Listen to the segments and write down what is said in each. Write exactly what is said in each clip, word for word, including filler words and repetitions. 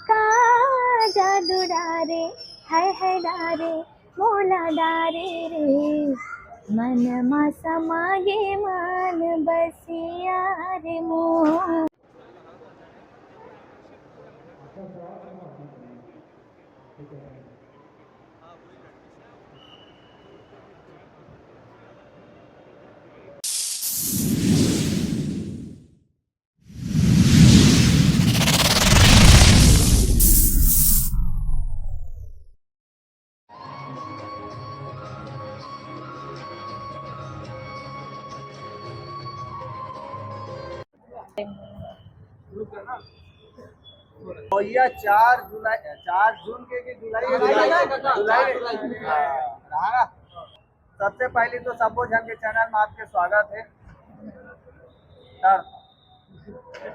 का जादू डारे, हाय हाय डारे, मोला डारे रे, मन मा समा गे मन बसिया रे मोर। भैया, चार जुलाई, चार जून के कि जुलाई के? जुलाई, जुलाई। जुलाई। हाँ, रहा ना? सबसे पहली तो सबो झन के चैनल में आपके स्वागत है। सर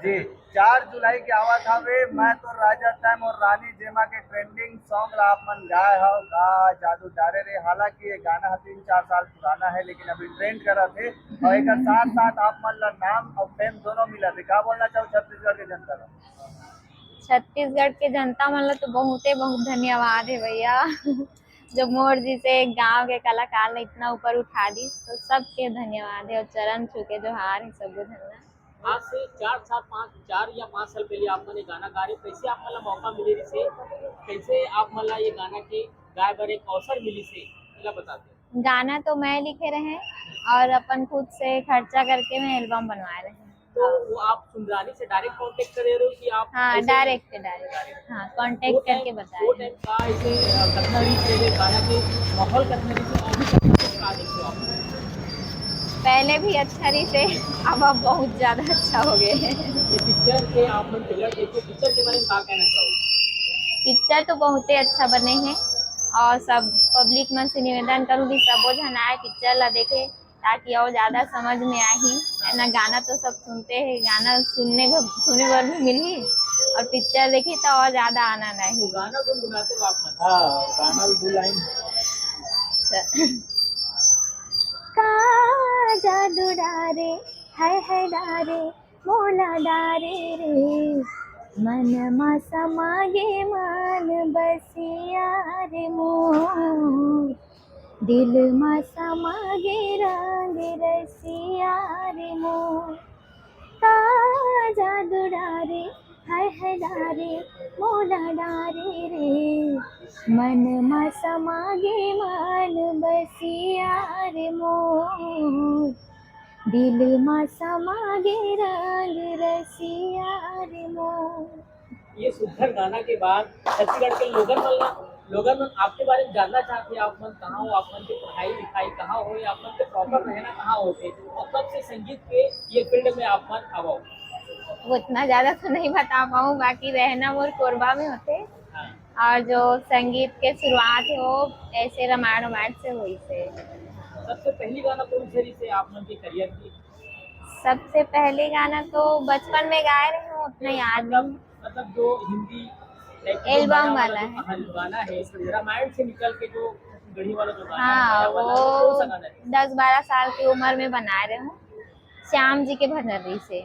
जी, चार जुलाई के आवत हवे मैं तो राजा तैं मोर रानी, जेमा के ट्रेंडिंग सॉन्ग ला आप मन गाए हव, का जादू डारे रे। हालांकि ये गाना ह तीन चार साल पुराना है, लेकिन अभी ट्रेंड करत है और एक साथ साथ आप मन ला नाम और फेम दोनों मिलत है। का बोलना चाहू छत्तीसगढ़ के जनता ला? छत्तीसगढ़ के जनता मन ला तो बहुते बहुत धन्यवाद है भैया, जो मोर जैसे गांव के कलाकार ला इतना ऊपर उठा दी, तो सबके धन्यवाद है और चरण छू के जोहार है सबो झन ला। आज से चार, सात, पाँच, चार या पाँच साल पहले आप मन ये गाना गा रहे, कैसे आप मन ला मौका मिले रहिसे, कैसे आप मन ला ये गाना के गाए बर एक अवसर मिलिसे, एला बताते। गाना तो मैं लिखे रहे और अपन खुद से खर्चा करके मैं एल्बम बनवाए रहे। तो वो आप सुंदरानी से डायरेक्ट कांटेक्ट करे रहे हो कि आप हाँ, ऐसे डायरेक्ट, डायरेक्ट। हाँ, वो कांटेक्ट टाइम, करके बताए वो रहे। टाइम का ऐसे, अ, कतना रहिसे, गाना के माहौल कतना रहिसे, अभी तक का देखो आप? पहले भी अच्छा रहिसे, अब, अब बहुत ज्यादा अच्छा हो गए हैं। ये पिक्चर के आप मन ट्रेलर देखे, पिक्चर के बारे में का कहना चाहोगे? पिक्चर तो बहुते अच्छा बने हैं और सब पब्लिक मन से निवेदन करूँ कि सबो झन आए पिक्चर ला देखे, ताकि और ज्यादा समझ में आही। है ना, गाना तो सब सुनते हैं, गाना सुनने को, सुने बर भी मिलही और पिक्चर देखी तो और ज्यादा आनंद आही। गाना गुनगुनाते हो आप मन? हाँ, गाना दो लाइन। अच्छा। का जादू डारे, हाय हाय डारे, मोला डारे रे, मन मा समा गे मन बसिया रे मोर, दिल मा समा गे रंग रसिया रे मोर। का जादू डारे, हाय हाय डारे, मोला डारे रे, मन मा समा गे मन बसिया रे मोर, दिल मा समा गे रंग रसिया रे मोर। ये सुंदर गाना के बाद छत्तीसगढ़ के लोगन मन ला, लोगन मन आपके बारे में जानना चाहते हैं, आप मन कहाँ हो, आप मन के पढ़ाई लिखाई कहाँ हो, आप मन के प्रॉपर रहना कहाँ होथे और कब से संगीत के ये फील्ड में आप मन आवव? वो इतना ज्यादा तो नहीं बता पाऊँ, बाकी रहना मोर कोरबा में होथे। हाँ। और जो संगीत के शुरुआत है वो ऐसे रामायण वामायण से हुई से। सबसे पहली गाना कौन से रहिसे आप मन के करियर की? सबसे पहले गाना तो बचपन में गाए रहे हूँ, उतना याद मतलब, नहीं। मतलब जो हिंदी टाइप का जो एल्बम गाना वाला वाला जो है। कहानी गाना है, रामायण से निकल के जो गढ़ी वाला जो गाना है, हाँ, माया वाला, वो कौन सा गाना है? दस बारह साल की उम्र में बनाए रहे हूँ, श्याम जी के भजन रहिसे।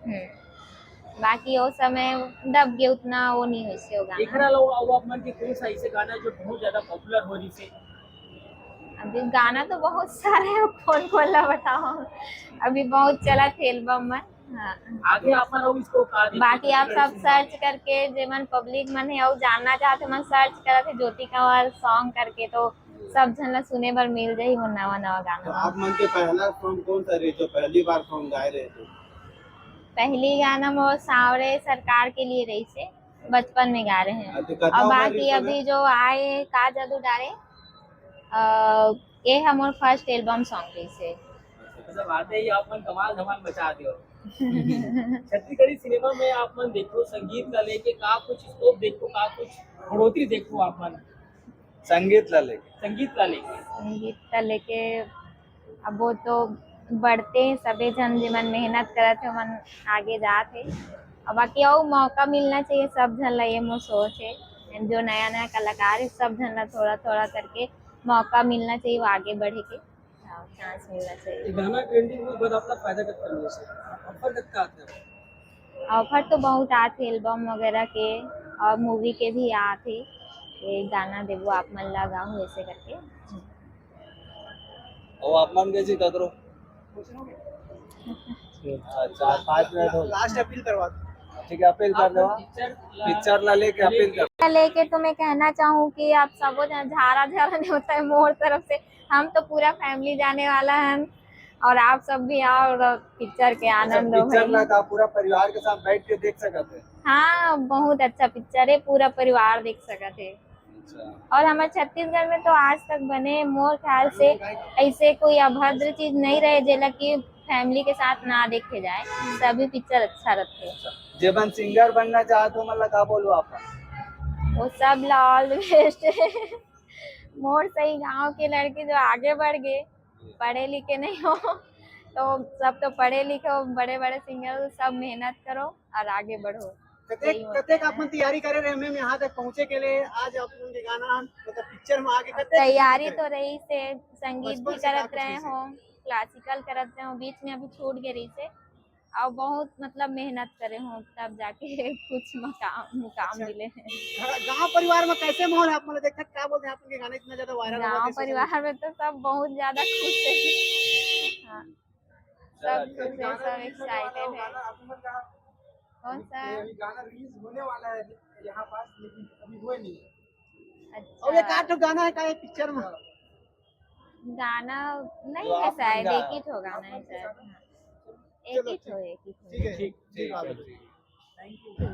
हम्म। बाकी वो समय दब गए, उतना वो नहीं होइसे वो गाना। एकरा अलावा अउ आप मन के कौन सा ऐसे गाना है जो बहुत ज्यादा पॉपुलर हो रहिसे? अभी गाना तो बहुत सारे हैं, कौन कौन ला बताओ, अभी बहुत चलत है एल्बम में। हाँ। आगे आप मन अउ इसको का देखिए, बाकी आप सब सर्च करके, जेमन पब्लिक मन है अउ जानना चाहते मन सर्च करत है ज्योति कंवर सॉन्ग करके, तो सब झन ला सुने बर मिल जाही वो नवा नवा गाना तो मन। आप मन के पहला सॉन्ग कौन सा रहे जो पहली बार सॉन्ग गाए रहे थे? पहली गाना मोर सांवरे सरकार के लिए रहिसे, बचपन में गा रहे हैं। अच्छा, कथा और उमर बाकी रहिसे ना? अभी जो आए का जादू डारे, अ, ये हमर फर्स्ट एल्बम सॉन्ग रहिसे। मतलब आते ही आप मन कमाल धमाल मचा दियो। छत्तीसगढ़ी सिनेमा में आप मन देखो, संगीत ला लेके का कुछ स्कोप देखो, का कुछ बढ़ोतरी देखो आप मन? संगीत ला लेके। संगीत ला लेके। संगीत ला लेके अब वो तो बढ़ते हैं, सबे झन जेमन मेहनत करत है, ओमन आगे जात है। अब बाकी अउ मौका मिलना चाहिए सब झन ला, ये मोर सोच है। जो नया नया कलाकार है, सब झन ला थोड़ा थोड़ा करके मौका मिलना चाहिए, वो आगे बढ़े के। हाँ, चांस मिलना चाहिए। ये गाना ट्रेंडिंग में बहुत आपका फायदा करता है, ऑफर करता आता है। ऑफर तो बहुत आथे एल्बम वगैरह के, और मूवी के भी आथे। ये गाना देबो आप मन ला गाऊं ऐसे करके। और आप मन के जी ककरो? अच्छा, पाँच मिनट हो। लास्ट अपील करवा दो। ठीक है, अपील कर दो। पिक्चर ला लेके अपील कर। लेके तो मैं कहना चाहूँ कि आप सबो जन झारा झारा नहीं होता है मोर तरफ से, हम तो पूरा फैमिली जाने वाला है और आप सब भी आओ और पिक्चर के आनंद लो पिक्चर भाई। ला का पूरा परिवार के साथ बैठ के देख सकते हैं। हाँ, बहुत अच्छा पिक्चर है, पूरा परिवार देख सकत है। अच्छा। और हमारे छत्तीसगढ़ में तो आज तक बने, मोर ख्याल से ऐसे कोई अभद्र चीज नहीं रहे जेला कि फैमिली के साथ ना देखे जाए। सभी पिक्चर अच्छा रहते हैं। जेमन सिंगर बनना चाहत हो, मतलब का बोलबो आप? वो सब ला ऑल द बेस्ट। मोर सही गांव के लड़के जो आगे बढ़ गए, पढ़े लिखे नहीं हो तो सब तो पढ़े लिखे हो, बड़े बड़े सिंगर हो, सब मेहनत करो और आगे बढ़ो। कतेक यही होता कतेक है। आप मन तैयारी करे रहे में यहाँ तक पहुँचे के लिए? आज आप लोगों के गाना मतलब पिक्चर में आगे कतेक तैयारी मेहनत तो रही से, संगीत बचपन भी से का करत कुछ रहे नहीं हो, क्लासिकल करत रहे हो, बीच में अभी छूट गए रही से। और बहुत मतलब मेहनत करे हो तब जाके कुछ मकाम मुकाम अच्छा। मिले हैं। घर- गांव परिवार में कैसे माहौल है? आप मतलब देखा क्या बोलते हैं, आप उनके गाना इतना ज्यादा वायरल हुआ गांव कैसे? परिवार में तो सब बहुत ज्यादा खुश है। हाँ, सब अच्छा। खुश है, सब एक्साइटेड है। आप लोगों का कौन सा? ये अभी गाना रिलीज होने वाला है यहाँ पास, लेकिन अभी हुए नहीं है। अच्छा। और ये का तो गाना है का ये पिक्चर में? गाना नहीं जो है आप शायद, गाना एक ही ठो गाना है शायद। हाँ। एक चलो, ही ठीक। ठो, एक ही ठो। ठीक है, ठीक, ठीक है।